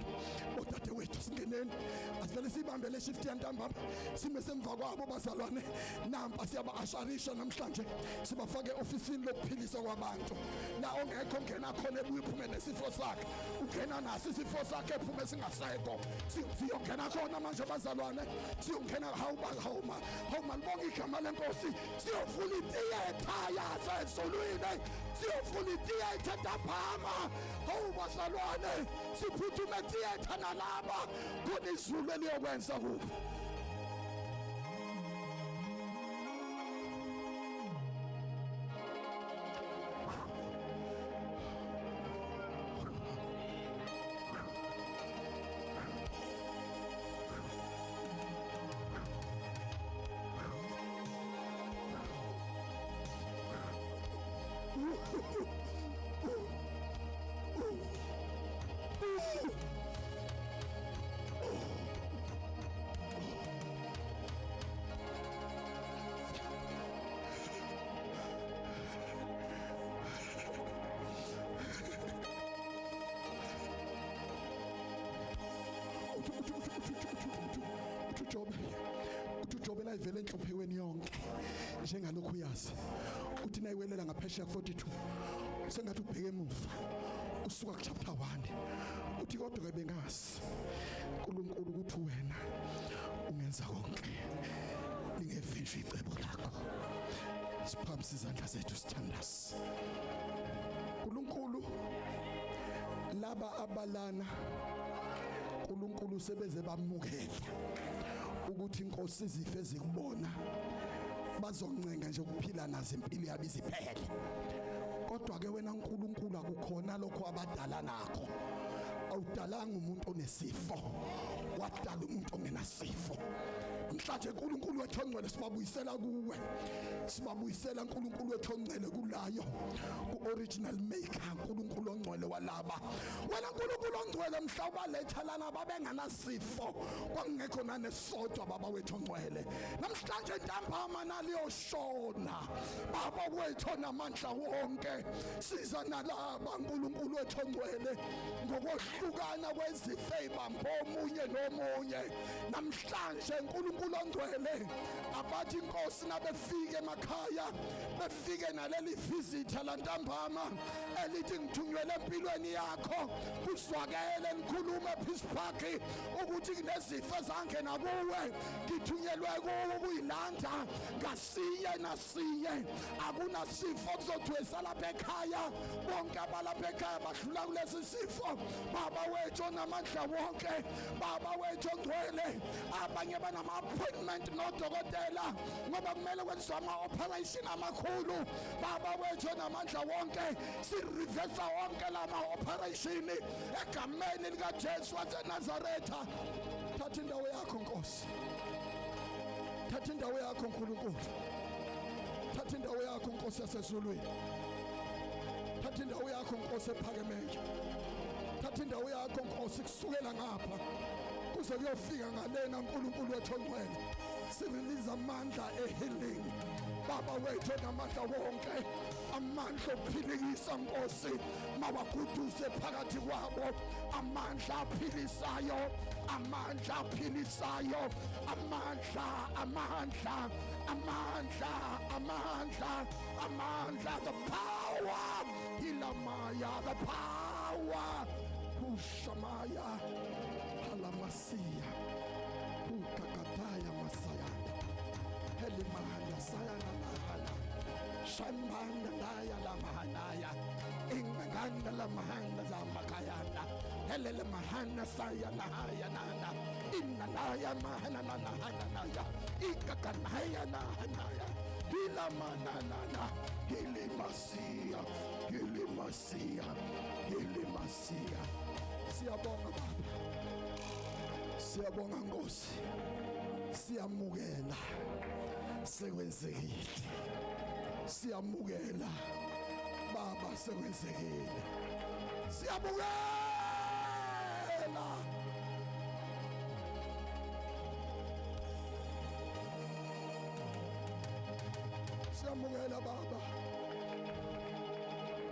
bodadewethu, singeneni. Asivele siyibambe le shift yantambama, sime semva kwabo bazalwane. Nampa siyaba-asharisha namhlanje, sibafake ofisini lokuphilisa kwabantu. La ongekho ongena khona ebuye uphume nesifo sakhe, ungena naso isifo sakhe ephume singasekho. Siyongena khona manje bazalwane, siyongena. Hawu, hawu, hawu, malibonga igama lenkosi. Siyovula itiyetha yasezulwini, siyovula itiyetha ntambama. Hawu bazalwane, siphuthume etiyetha nalaba khona izulu eliyokwenza kubo. Uthi uJobe layivele enhluphekweni yonke njengalokhu uyazi, uthi nayiwelela ngaphesheya 42, sengathi ubheke emuva usuka ku chapter 1, uthi kodwa ke bengazi uNkulunkulu ukuthi wena ungenza konke, lingevinjwe icebo lakho. Siphakamisa izandla zethu, sithandaze. uNkulunkulu, laba abalana, uNkulunkulu, sebeze bamukela ukuthi inkosi izife zikubona, bazoncenga nje ukuphila nazo impilo yabo iziphele. Kodwa ke wena uNkulunkulu, akukhona lokho abadala nakho. Awudalanga umuntu onesifo, wadala umuntu ongenasifo. Mhlanje uNkulunkulu wethu ongcwele, sibabuyisela kuwe, sibabuyisela uNkulunkulu wethu ongcwele kulayo ku-original maker, uNkulunkulu ongcwele walaba. Wena uNkulunkulu ongcwele, mhla ubaletha lana babenganasifo, kwakungekho nanesodwa, baba wethu ongcwele. Namhlanje ntambama naliyoshona, baba wethu onamandla wonke, siza nalaba uNkulunkulu wethu ongcwele ngokohlukana kwezifo ey'bambe omunye nomunye. Namhlanje uNkulunkulu ongcwele, abathi inkosi nabefika emakhaya befike naleli visitor lantambama elithi ngithunyelwe empilweni yakho, kuzwakele nikhulume Peace Park ukuthi kunezifo ezangena kuwe, ngithunyelwe kuwe ukuyilanda ngasinye nasinye. Akunasifo kuzothiwa esalapha ekhaya, bonke abalapha ekhaya badlula kulesi sifo. Baba wethu onamandla wonke, baba wethu ongcwele, abanye banama-appointment nodokotela ngoba kumele kwenziwe ama-operation amakhulu. Baba wethu onamandla wonke, sirivesa wonke lama-operation egameni likaJesu waseNazaretha. Thatha indawo yakho Nkosi, thatha indawo yakho Nkulunkulu, thatha indawo yakho Nkosi yasezulwini, thatha indawo yakho Nkosi ephakemeyo, thatha indawo yakho Nkosi kusukela ngapha kuze kuyofika ngalena. uNkulunkulu wethu ongcwele, sirelease amandla ehealing, baba wethu onamandla wonke. Amandla okuphilikisa Nkosi mawaguduze phakathi kwabo, amandla aphilisayo, amandla aphilisayo, amandla, amandla, amandla, amandla, amandla, the power, ilamaya, the power, ushamaya halamasiya ukakataya masaya helimanda sayana mahala shambanda daya lamahanaya inganganda lamahanda zamakayanda helele mahana saya nahaya nana inanaya mahana nana naya ikakanaya nahanaya hilamananana hilimasia hilimasia hilimasia. Siyabonga Baba, siyabonga Nkosi, siyamukela sekwenzekile, siyamukela Baba sekwenzekile, siyamukela. Siyamukela baba.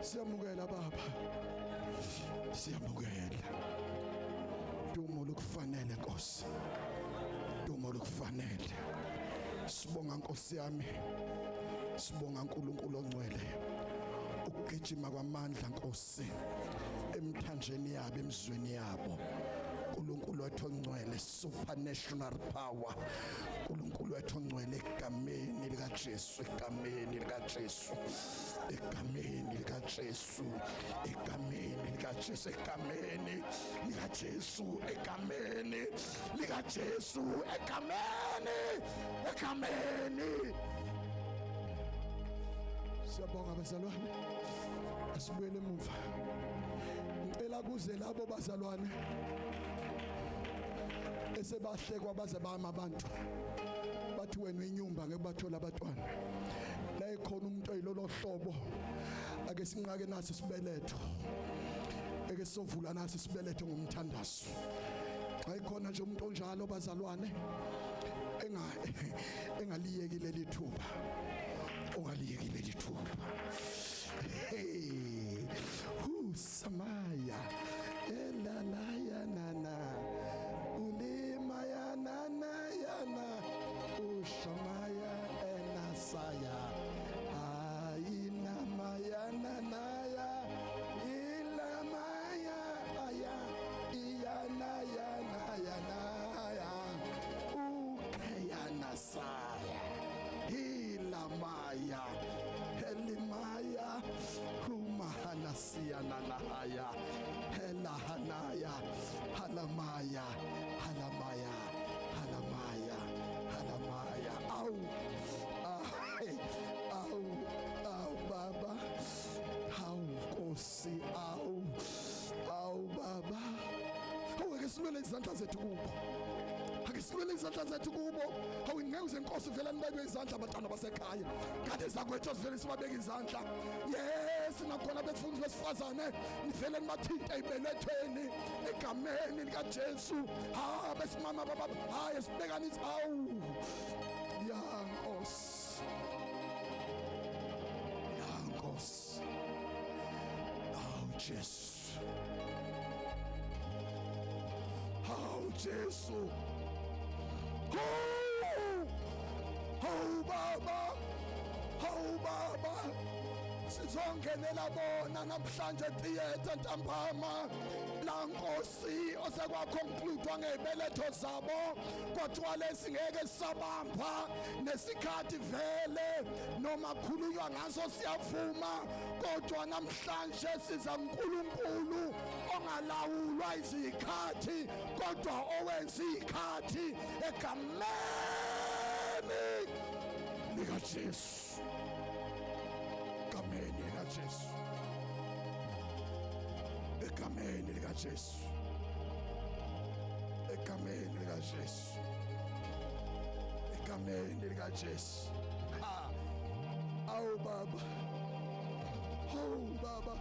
Siyamukela baba. Siyamukela. Dumo lokufanele Nkosi. Dumo lokufanele. Sibonga Nkosi yami. Sibonga uNkulunkulu ongcwele. Ukugijima kwamandla Nkosi emthanjeni yabo emzweni yabo. uNkulunkulu wethu ongcwele supernatural power. uNkulunkulu wethu ongcwele egameni lika Jesu egameni lika Jesu egameni lika Jesu egameni lika Jesu egameni lika Jesu egameni lika Jesu egameni egameni. Siyabonga bazalwane, asibuyele emuva. Ngicela kuze labo bazalwane esebahlekwa baze bama abantu bathi wena uyinyumba ngeke bathola abantwana. La ikhona umuntu oyilolo hlobo, ake sinqake nasi isibeletho, eke sovula nasi isibeletho ngomthandazo. Xa ikhona nje umuntu onjalo bazalwane enga engaliyeki leli thuba, ungaliyeki leli thuba. Hey, hu samaya elalaya nana ulima ya nana yana ushamaya enasaya ayinamaya nanaya ilamaya aya iyana yana yana ya ukeyana saya ilamaya helimaya humahanasiya nanahaya helahanaya halamaya halamaya halamaya halamaya. Au au au baba, au Nkosi, au au baba. Ake silwele izandla zethu kubo, ake silwele izandla zethu kubo. Hawu ingeke zenkosi vele nibekwe izandla abantwana basekhaya kade zakwethu sivele sibabeka izandla. Yes, nakhona befundi besifazane nivele nibathinte eyibelethweni egameni lika Jesu. Ha besimama baba, hayi sibekani awu ya Nkosi, ya Nkosi, awu Jesu, awu Jesu, hawu hawu baba, hawu baba. Sizongenela bona namhlanje theater ntambama la Nkosi osekwaconcludewa ngezibeletho zabo, kwathiwa lesingeke sabamba nesikhathi vele noma khulunywa ngaso siyavuma, kodwa namhlanje siza uNkulunkulu ongalawulwa izikhathi kodwa owenza izikhathi egameni lika Jesu, egameni lika Jesu, egameni lika Jesu, egameni lika Jesu, egameni lika Jesu. Ha awu baba, hawu baba,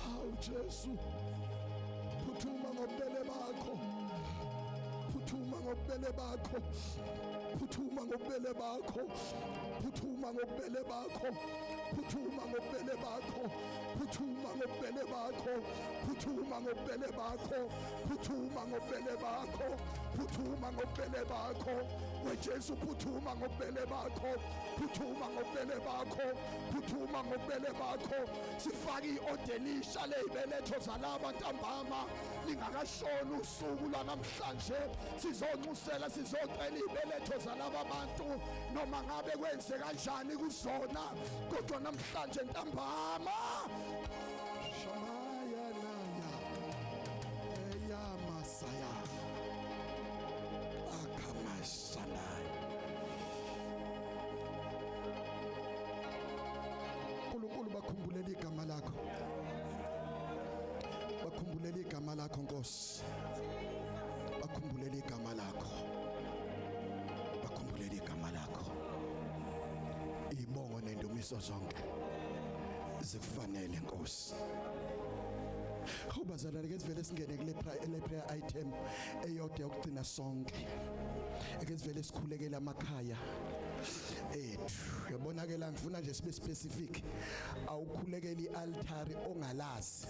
hawu Jesu, phuthuma ngobubele bakho, phuthuma ngobubele bakho, phuthuma ngobubele bakho, phuthuma ngobubele bakho, phuthuma ngobubele bakho, phuthuma ngobubele bakho, phuthuma ngobubele bakho, phuthuma ngobubele bakho, phuthuma ngobubele bakho. WeJesu phuthuma ngobubele bakho, phuthuma ngobubele bakho, phuthuma ngobubele bakho. Sifake iodelisha lezibeletho zalaba ntambama lingakashoni usuku lwanamhlanje. Sizonxusela, sizocela izibeletho zalaba bantu noma ngabe kwenze kanjani kuzona, kodwa namhlanje ntambama shamaya naya eyamasaya akamashanaya. uNkulunkulu bakhumbulela igama lakho, bakhumbulela igama lakho Nkosi, bakhumbulela igama lakho, bakhumbulela igama lakho. Ibongo nendumiso zonke zikufanele Nkosi. Ubazalwane ke sivele singene kule prayer item eyodwa yokugcina sonke. Ake sivele sikhulekele amakhaya. Ethu yabona ke la ngifuna nje sibe specific. Awukhulekeli ialtari ongalazi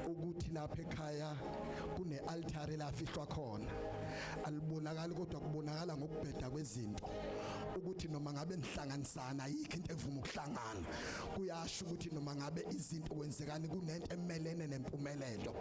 ukuthi lapha ekhaya kune altari lafihlwa khona. Alibonakali kodwa kubonakala ngokubheda kwezinto ukuthi noma ngabe nihlanganisana ayikho into evuma ukuhlangana. Kuyasho ukuthi noma ngabe izinto kwenzekani kunento emelene nempumelelo.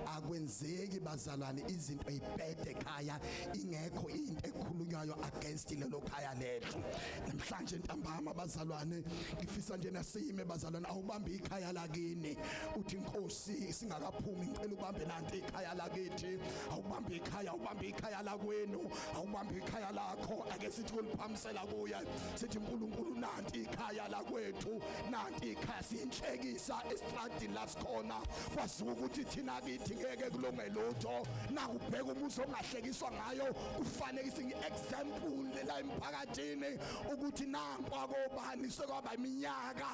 Akwenzeki bazalwane izinto ezibhede ekhaya ingekho into ekhulunywayo against lelo khaya lelo. Namhlanje ntambama bazalwane ngifisa nje nasime bazalwane, awubambe ikhaya lakini uthi inkosi singakaphumi ngicela ubambe nanti ikhaya lakithi. Awubambe ikhaya, awubambe ikhaya lakwenu, awubambe ikhaya lakho. Ake sithi kuliphamisela kuye sithi uNkulunkulu nanti ikhaya lakwethu, nanti ikhaya. Siyinhlekisa estradini lasikhona, kwaziwa ukuthi thina kithi ngeke kulunge lutho. Nakubheka umuzi ongahlekiswa ngayo kufanekisa ngi-example la emphakathini ukuthi nanku akobani sekwaba iminyaka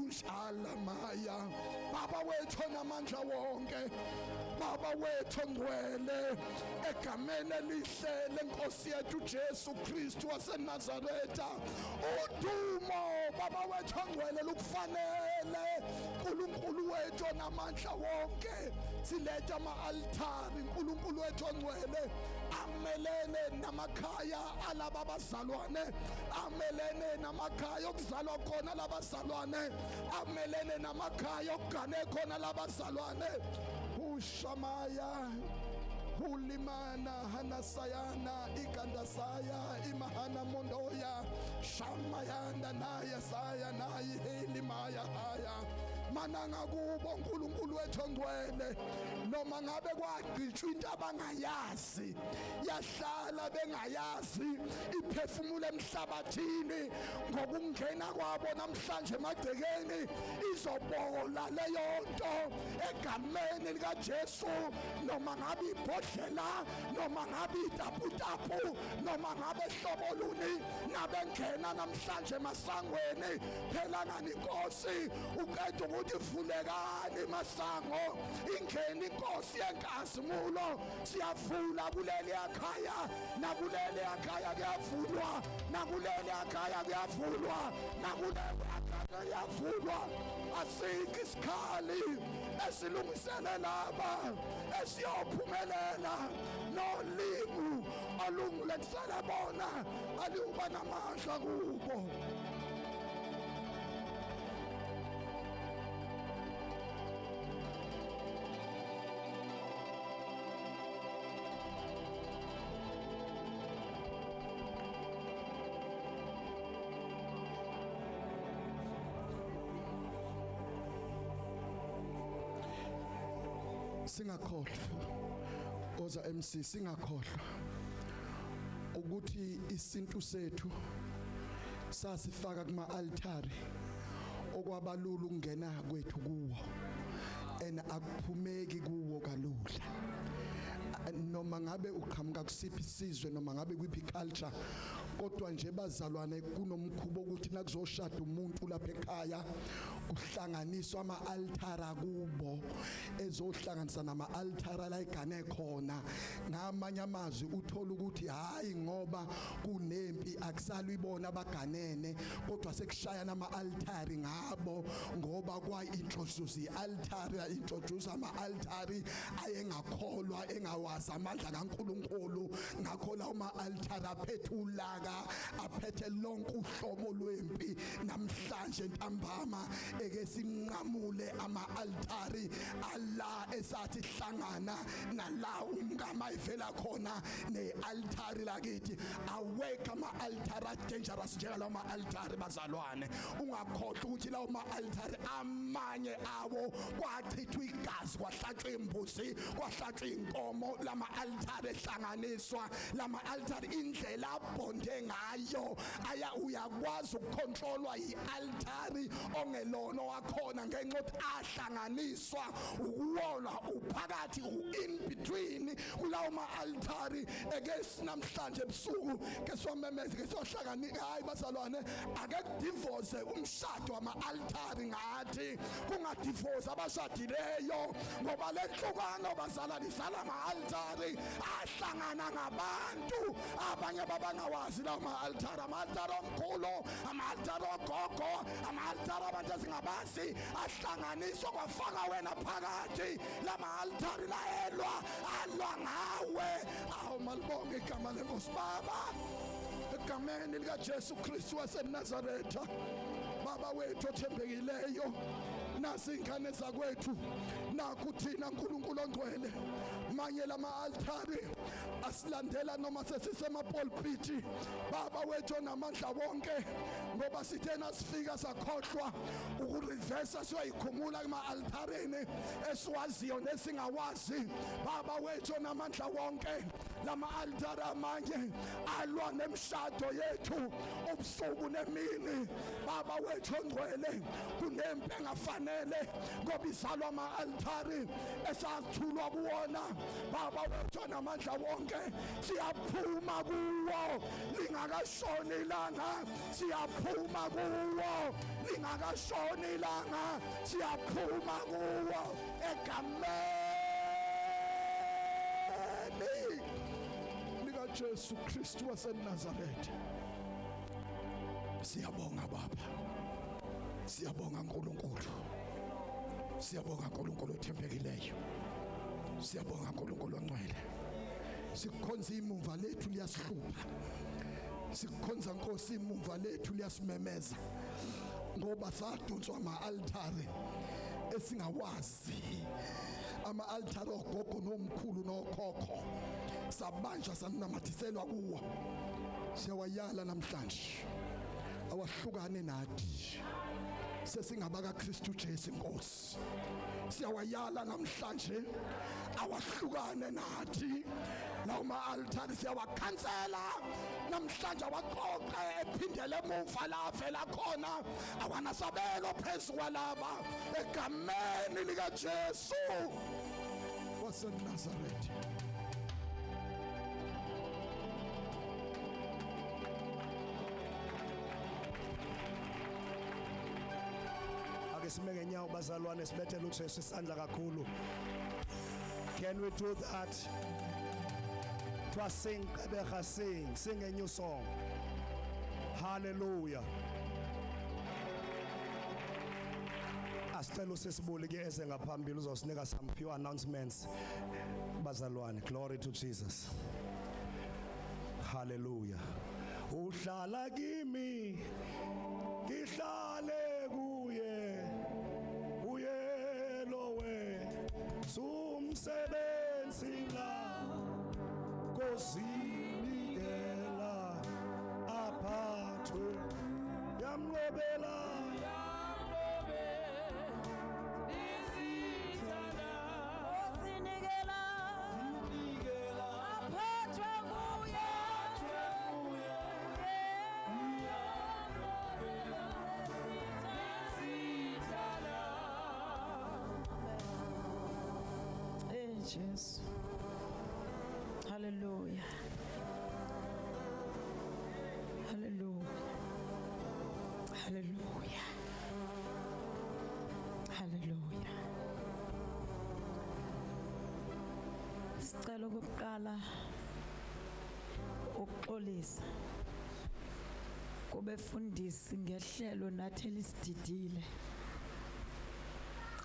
ushalamaya. Baba wethu onamandla wonke, Baba wethu ongcwele, egameni elihle lenkosi yethu Jesu Kristu waseNazaretha, udumo Baba wethu ongcwele lukufanele. uNkulunkulu wethu onamandla wonke, siletha ama-altari uNkulunkulu wethu ongcwele amelene namakhaya alaba bazalwane, amelene namakhaya okuzalwa khona labazalwane, amelene namakhaya okugane khona labazalwane. Ushamaya hulimana hanasayana igandasaya imahana mondoya shamayanda naya saya nayi helimaya haya mananga kubo uNkulunkulu wethu ongcwele. Noma ngabe kwagqitshwa into abangayazi yahlala bengayazi iphefumula emhlabathini, ngokungena kwabo namhlanje emagcekeni izobola leyo nto egameni likaJesu. Noma ngabe ibhodlela, noma ngabe itaputapu, noma ngabe hlobo luni, nabengena namhlanje emasangweni phela ngani inkosi uqeda ukuthi vulekani masango, ingene inkosi yenkazimulo. Siyavula kuleli ekhaya, nakuleli ekhaya kuyavulwa, nakuleli ekhaya kuyavulwa, nakuleli ekhaya kuyavulwa. Asikho isikhali esilungisele laba esiyophumelela, nolimu olungilekusela bona aliwuba namandla kubo. Singakhohlwa oza MC, singakhohlwa ukuthi isintu sethu sasifaka kuma altari okwabalula ukungena kwethu kuwo, and akuphumeki kuwo kalula. Noma ngabe uqhamuka kusiphi isizwe, noma ngabe kwiphi culture, kodwa nje bazalwane kunomkhubo ukuthi nakuzoshada umuntu lapha ekhaya kuhlanganiswa ama-altara kubo, ezohlanganisa nama-altara la igane khona. Ngamanye amazwi uthola ukuthi hayi ngoba kunempi akusalwi ibona abaganene, kodwa sekushayana ama-altari ngabo, ngoba kwa-introduce i-altari, introduce ama-altari ayengakholwa engawazi amandla kaNkulunkulu. Ngakho lawo ma-altari aphethe ulaka, aphethe lonke uhlobo lwempi. Namhlanje ntambama eke sinqamule ama-altari ala esathi hlangana nala umkama ivela khona ne-altari lakithi. Awekho ama-altari dangerous njengalawo ma-altari bazalwane. Ungakhohlwa ukuthi lawo ma-altari amanye awo kwachithwa igazi, kwahlatshwa imbuzi, kwahlatshwa inkomo, lama altari ehlanganiswa. Lama altari indlela abhonde ngayo aya uyakwazi ukucontrolwa i-altari Ongelona wakhona ngenxa yokuthi ahlanganiswa ukuwona uphakathi, u-in between kulawo ma-altari. Eke sinamhlanje ebusuku ke siwamemeze, ke siwahlanganise. Hayi bazalwane, ake kudivorce umshado wama-altari, ngathi kungadivorce abashadileyo, ngoba le nhlukano bazalwane izala ama-altari ahlangana ngabantu abanye babangawazi lawo ma-altari, ama-altari omkhulu, ama-altari ogogo, ama-altari abantu esingabazi, ahlanganiswa kwafaka wena phakathi. Lama-altari layelwa, alwa ngawe. Awu, malibonge igama lenkosi. Baba, egameni likaJesu Kristu waseNazaretha, Baba wethu othembekileyo, nasi ingane zakwethu, nakhu thina, nkulunkulu ongcwele, manye lama-altari asilandela noma sesisemapulpiti, Baba wethu onamandla wonke, ngoba sithe nasifika sakhohlwa ukurivesa, siyoyikhumula kuma-altarini esiwaziyo nesingawazi. Baba wethu onamandla wonke, lama-altari amanye alwa nemishado yethu ubusuku nemini. Baba wethu ongcwele, kunempi engafanele ngoba izalwa ama-altari esathulwa kuwona. Baba wethu onamandla wonke, siyaphuma kuwo lingakashoni ilanga, siyaphuma kuwo lingakashoni ilanga, siyaphuma kuwo egameni likaJesu Kristu waseNazaretha. Siyabonga Baba, siyabonga nkulunkulu, siyabonga nkulunkulu othembekileyo, siyabonga nkulunkulu ongcwele. Sikukhonza, imumva lethu liyasihlupha. Sikukhonza Nkosi, imumva lethu liyasimemeza, ngoba sadonswa ama-altari esingawazi, ama-altari ogogo nomkhulu nokhokho, sabanjwa sanamathiselwa kuwo. Siyawayala namhlanje awahlukane nathi, sesingabaka Kristu Jesu Inkosi. Siyawayala namhlanje awahlukane nathi lawo ma-altari, siyawakhansela namhlanje, awaqoqe ephindele emuva la avela khona, awanasabelo phezu kwalaba, egameni likaJesu waseNazaretha.
Ake sime ngenyawo bazalwane, sibethele uJesu isandla kakhulu. Can we do that? To sing Qeberha, sing, sing a new song. Hallelujah. Asicela usisibuli ke eze ngaphambili, uzosinika some few announcements bazalwane. Glory to Jesus. Hallelujah. Uhlala kimi, ngihlale kuye, uye lowe sumsebenzi la kozinikela aphathwe yamnqobela.
Ozinikela aphathwe nguye. Eh Jesu. Hallelujah. Hallelujah. Hallelujah. Hallelujah. Sicela ukuqala ukuxolisa kubefundisi ngehlelo nathi elisididile.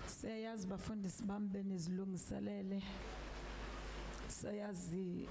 Siyayazi bafundisi bami benizilungiselele. Siyazi.